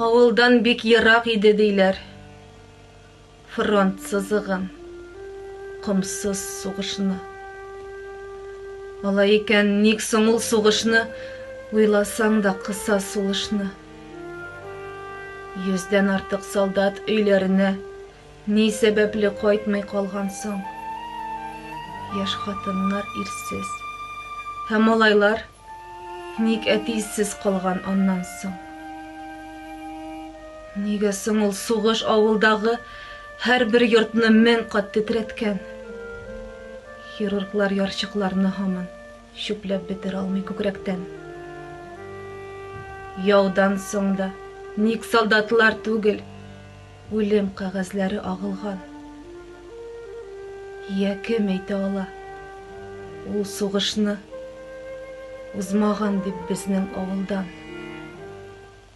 Авылдан бик ерак иде, диләр. Фронт сызыгын, комсыз сугышны. Алай икән, ник соң ул сугышны уйласаң да кыса сулышны? Йөздән артык солдат өйләренә ни сәбәпле кайтмый калган соң? Яшь хатыннар ирсез. Ә малайлар? Ник әтисез калган аннан соң? Нигә соң ул сугыш авылдагы һәрбер йортны 1000 кат тетрәткән? Хирурглар ярчыкларны һаман чүпләп бетерә алмый күкрәктән. Яудан соң да ник солдатлар түгел, Үлем кәгазьләре агылган. Йә кем әйтә ала, ул сугышны узмаган дип безнең авылдан.